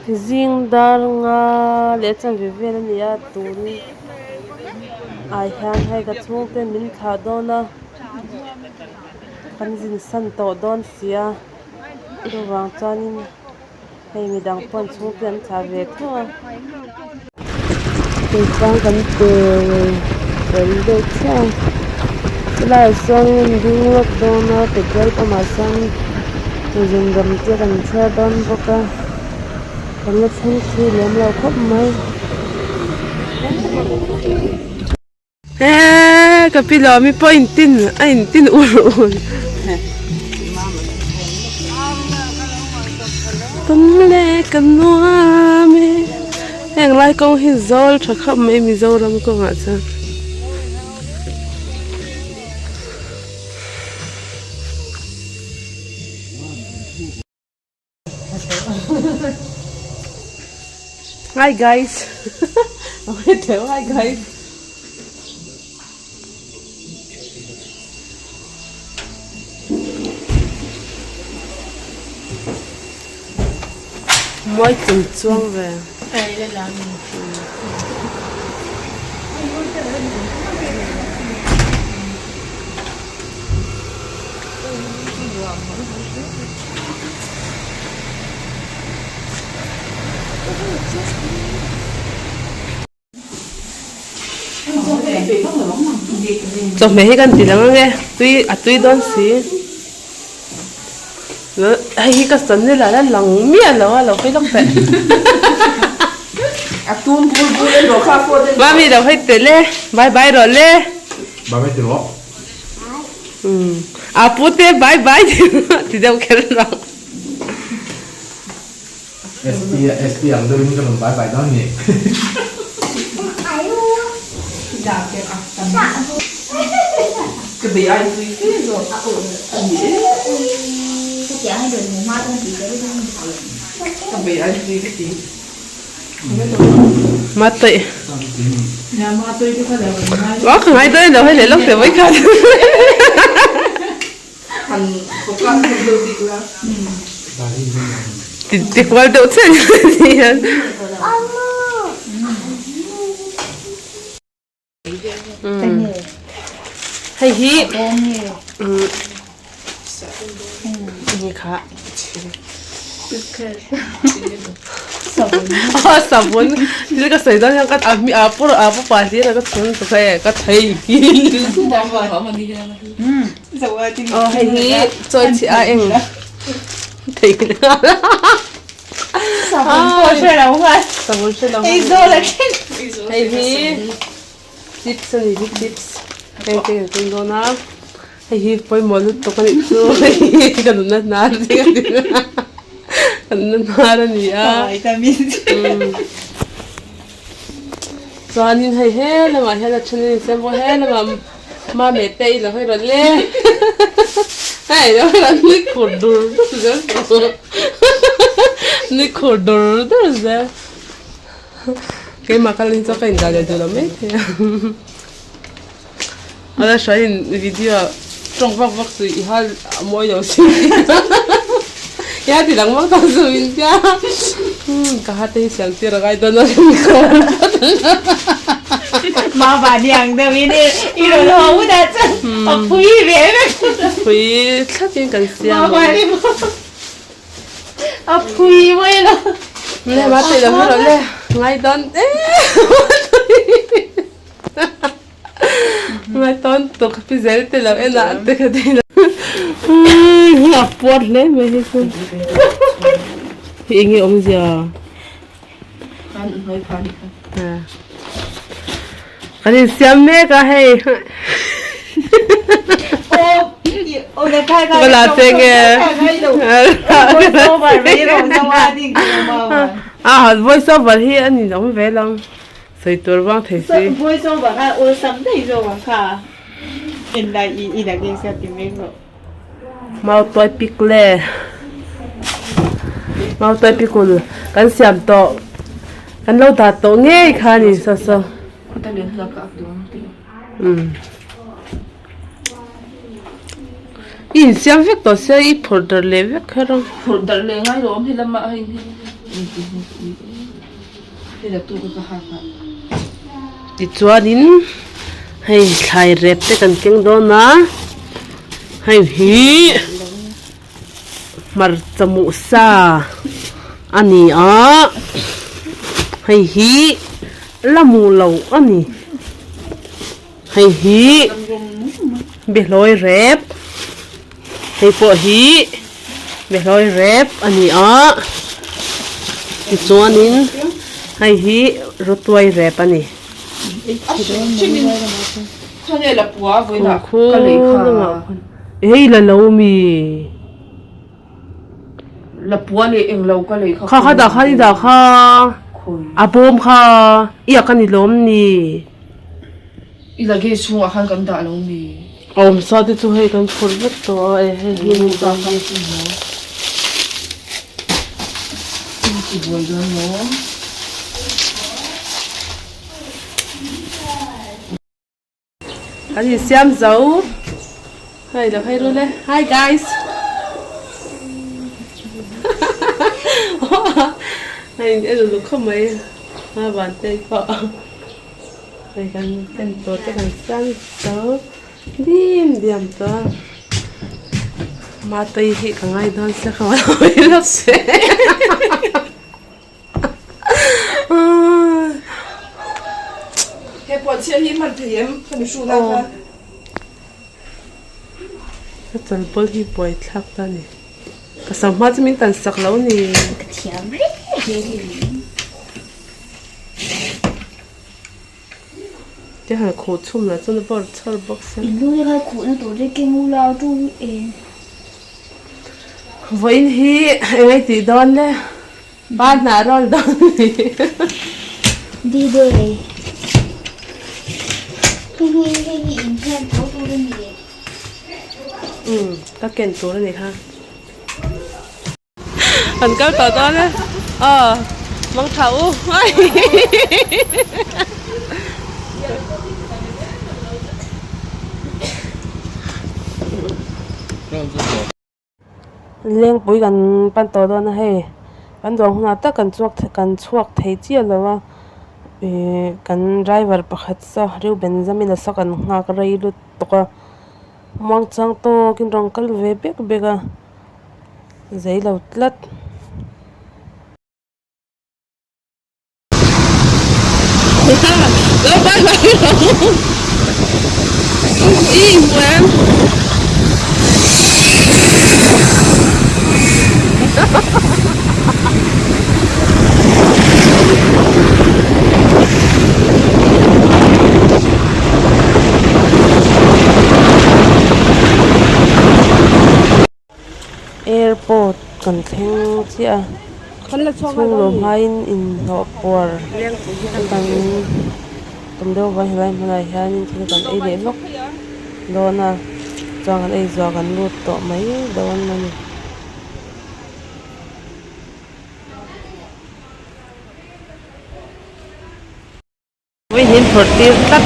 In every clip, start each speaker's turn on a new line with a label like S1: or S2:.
S1: Zing dar nga leh chanve vel a ni a tun ah hian hei ka chhungte min thlah dawn a kan zin san tawh dawn si a chuvang chuanin hei midang pawh an chhungte an thlah ve tho a. Tuitang kan pel fel deuh chiah a chulaiah sawn ding lawk dawn a petrol pump ah sawn zun ram te kan chhiar dawn bawk a kan la thleng thui lem lo khawp mai. Eee ka pi lawmi pawh a intin a intin ur ur tum leh ka nuam e heng lai kawng hi zawl tha khawp mai Mizoram kawngah chuan. Hi guys hi guys Mawi chung chuang ve. Chawhmeh hi kan ti lang ange tui a tui dawn si hei hi ka sawn nila la lang miah lo a lo hawi lawk teh mami lo hawi tel e bye bye rawh le.
S2: Bye bye ti rawh.
S1: A pu te bye bye ti deuh kher lo.
S2: SP SP ang deuh in ka rawn bye bye dawn ni.
S1: Matei. Wa ka ngai dawn lo hei leh lawk teh mai khan. Ti kual deuh chiah ni hian. Hei hi ni kha sabun thil ka sawi dawn hian ka a pur a pu pa hlir a ka chhun tuk hei ka thei aw hei hi chawi chhi a eng thei
S3: Sabun pawh hre lo nghal.
S1: Sabun hre lo nghal.
S3: Ei zawl a thleng.
S1: Hei hi chips a ni hi chips. Hei te kan tum dawn a. Hei hi pawimawh lutuk a nih chu. Hei hi ka nunna hnar a ni a. Ka nunna hnar a ni a. Chuanin hei he lamah hian a then a insiam bawk a he lamah mame te i lo hawi rawh le hei lo hawi rawh nui khur dur dur zel nui khur dur dur zel keimah kal in chu ka indah leh duh lo mai thei a ala hruaiin video ah tawng vak vak chu i hal a mawi lo si ya ti lang vak tak chu min tia ka ha te hi siam tir a ngai dawn a
S3: Ma va niang deuh in i rawn haw hun ah chuan a phui ve vek
S1: phui thlap in kan siam
S3: Ma va ni a phui mai lo
S1: le ma te lo hero le ngai dawn e Ngai tawn tuk pi zel te lo en ah te ka ti lo. Hi a puar hle mai hi chu. Hi enge awmzia? Kan insiam mek a hei. Ka la che nge. A voice over hi a ni awm ve lo. Sawi tur vang thei si.
S3: Voice over kha awlsam daih zawk ang kha. En lai i i dak eng sia ti mai rawh.
S1: Mau tuai pik le. Mau tuai pikul kan siam tawh. Kan lo dah tawh ngei kha ni saw saw. Umm. I insiam vek tawh sia i phurh darh leh vek kher ang.
S4: Phurh darh leh ngai lo awm he lamah hei.
S1: Tichuanin hei thlai rep te kan keng dawn a hei hi hmarcha muhsa a ni a hei hi la mu lo a ni hei hi behlawi rep hei pawh hi behlawi rep a ni a tichuanin hei hi rawtuai rep a ni. Hei la lo mi. Kha kha dah kha i dah kha a bawm kha i ak a ni lawm ni.
S4: I luggage chhungah khan kan dah lo mi.
S1: A awm sa te chu hei kan phur vek tawh a e hei hi ni dawn hi.
S4: I buai dawn maw?
S1: Kan insiam zo. Hei lo hei rul e. Hi guys. Hei in en uluk khawp mai. A van te pawh. Hei kan ken tur te kan siam zo dim diam tawh a. Matei hi ka ngai dawn sia ka ngawi lo che.
S4: He puan chhiah hi hman thei em ka ni hru lai khan.
S1: Ka chanpawlh hi buai thlak ta a ni. Ka sam hma chu min tan sak lo ni.
S5: Ka thiam reng reng a ni.
S1: Te han khuh chhum lah chuan a bawr chhawr bawk sia.
S5: In lu te kha khuhna tur te keng ula tu eng.
S1: Vawiin hi eng tih dawn le? Ba hnah rawl dawn ni.
S5: D-day. Hei hi hei hi in hian tho tur a ni.
S1: Umm ka ken tur a ni kha. An kal tawh dawn e. Aw mang tha u. Lengpui kan pan tawh dawn a hei kan duang hunah tak kan chhuak kan chhuak thei chiah lo a ihh kan driver pakhat saw Reuben Zamina saw kan nghak rei lutuk a muangchang tawkin rawn kal ve bek bek a. Zei lo tlat. Lo bye bye lo. I hmu em? Airport kan thleng chiah a chhung lo hmain inhlawh puar kan tum deuh avang helai hmunah hianin thil kan ei leh lawk dawn a chuan kan ei zawh kan lut tawh mai dawn a ni. Vawiin phawrh tir tlat.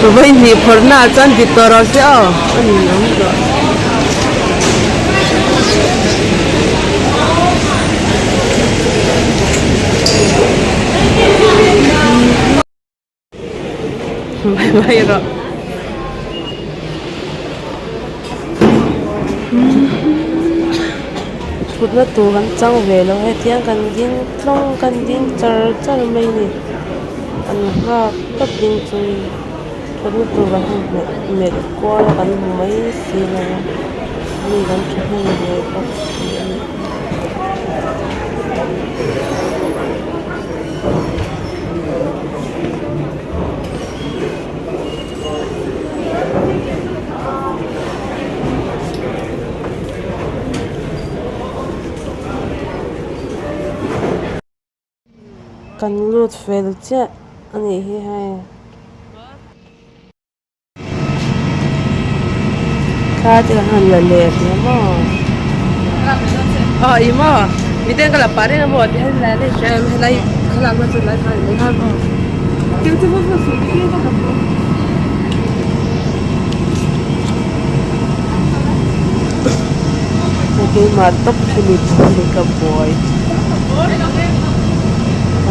S1: Vawiin hnih phawrh naah chuan dik tawh rawh se aw a ni awm tawh. Mai mai rawh. Thutna tur kan chang ve lo hetiang kan ding tlawng kan ding char char mai a ni. An nghak tawp ding chungin thutna tur kan han hmeh melh kual a kan hmu mai si lo a mi kan thahnem ve bawk si a ni. Kan lut fel chiah a nih hi hei. Thla te kan han la leh hle maw aw ih maw miten ka la pah reng a maw ti hian la leh hrem helai thlalak na chu lai khan mai khan. Keimah tawp hi ni chu ni ka buai a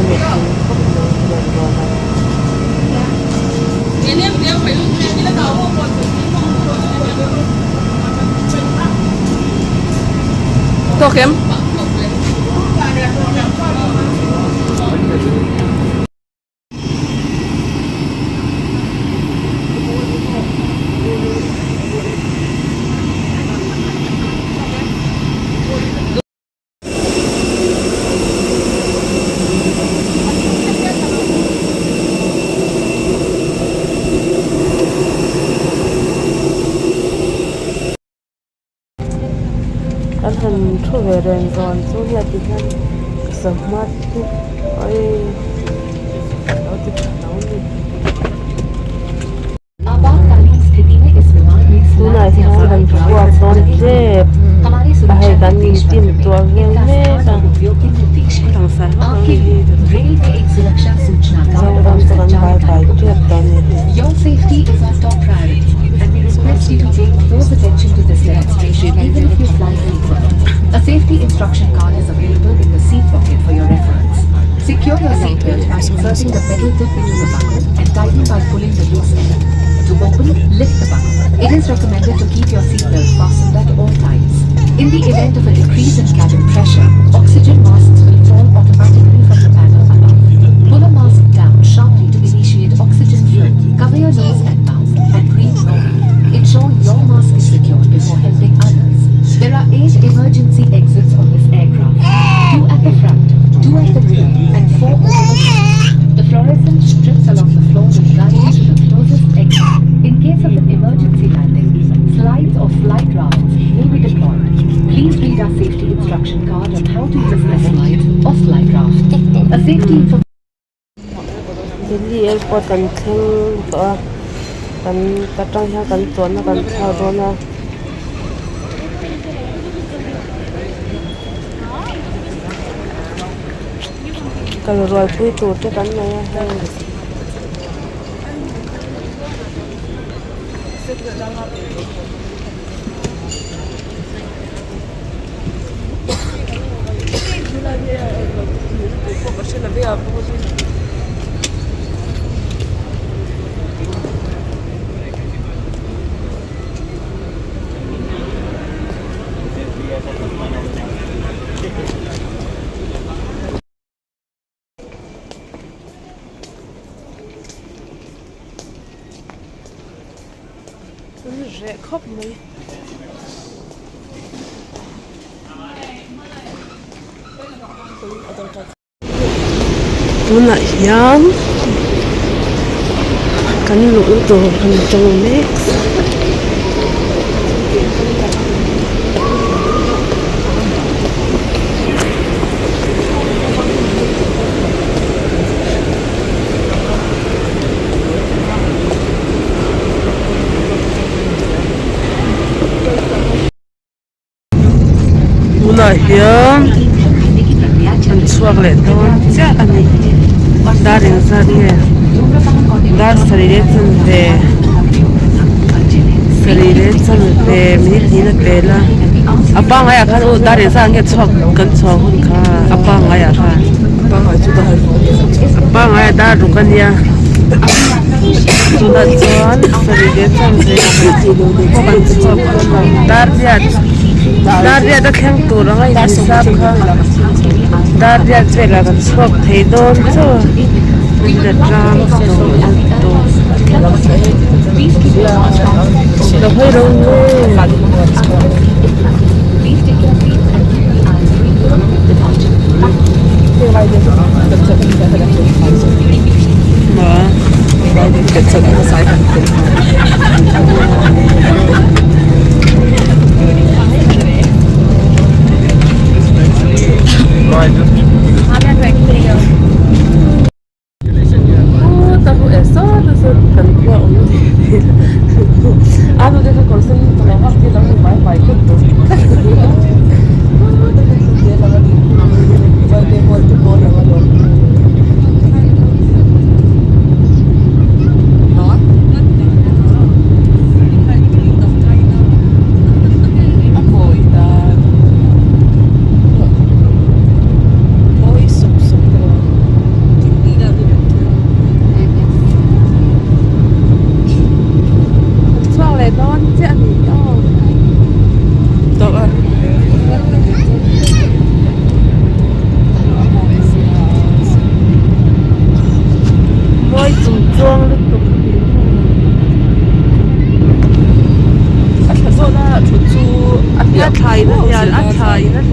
S1: ni tling khawp mai hian dawn a.
S4: Tawk em?
S1: Kan han thu ve reng zawn chu nia ti hian sangha te aii lo ti tha lo ni. Tunah hian kan chhuak dawn tep a hei kan intim tuah vel mek a Mizoram chu kan bye bye tep tawh a ni.
S6: To open, lift the buckle. It is recommended to keep your seatbelt fastened at all times. In the event of a decrease in cabin pressure, oxygen masks will fall automatically from the panel above. Pull a mask down sharply to initiate oxygen flow. Cover your nose and mouth and breathe normally. Ensure your mask is secured before helping others. There are eight emergency exits on this aircraft. Two at the front, two at the rear, and four over the front. The fluorescent strips along the floor will guide you to the closest exit. In case of an emergency landing, slides or slide rafts may be deployed. Please read our safety instruction card on how to use the slides or slide raft. A safety information
S1: Delhi airport kan thleng tawh a kan ta tang hian kan chuanna kan thlak dawn a. Kal rualpui tur te kan nei a hei. An reh khawp mai. Tunah hian kan luh tur kan tawng mek. Tunah hian an chhuak leh dawn chiah a ni dar engzat nge dar sarih leh chanve sarih leh chanve minute hnih a pel a a pangngai ah khan aw dar engzat nge chhuak kan chhuah hun kha a pangngai ah khan a pangngai ah dar ruk a nia tunah chuan sarih leh chanve pawh kan chhuak dawn lo dar riat dar riat a thleng tur anga inhisap kha dar riat velah kan chhuak thei dawn chaw a tang tawh lutuk lo hawi ro nge.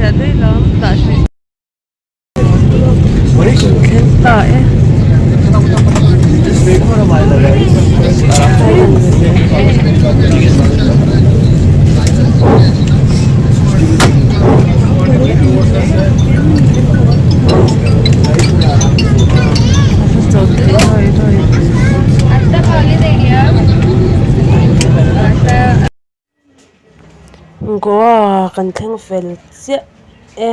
S1: leh daih lo tah hrih kan thleng ta e. Goa kan thleng fel chiah e.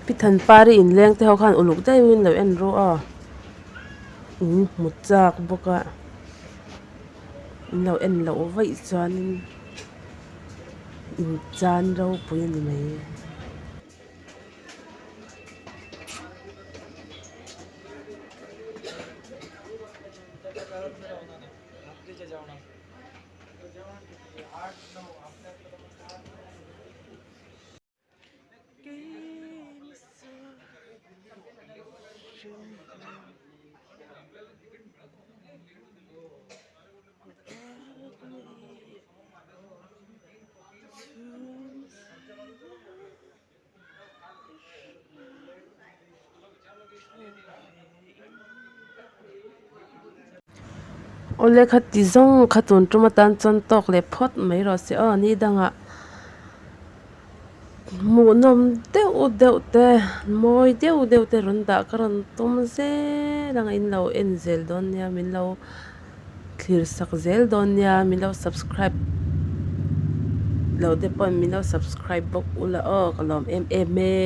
S1: Pi Thanpari inleng te ho khan uluk deuhin lo en ru a, in hmu chak bawk a, in lo en loh vaih chuanin in chan ropui a ni mai. Awle kha ti zawng kha tun tum atan chuan tawk leh phawt mai rawh se aw ni dangah hmuhnawm deuh deuh te mawi deuh deuh te rawn dah ka rawn tum zel ang a in lo en zel dawn nia min lo thlir sak zel dawn nia min lo subscribe lo te pawh min lo subscribe bawk ula aw ka lawm em em e.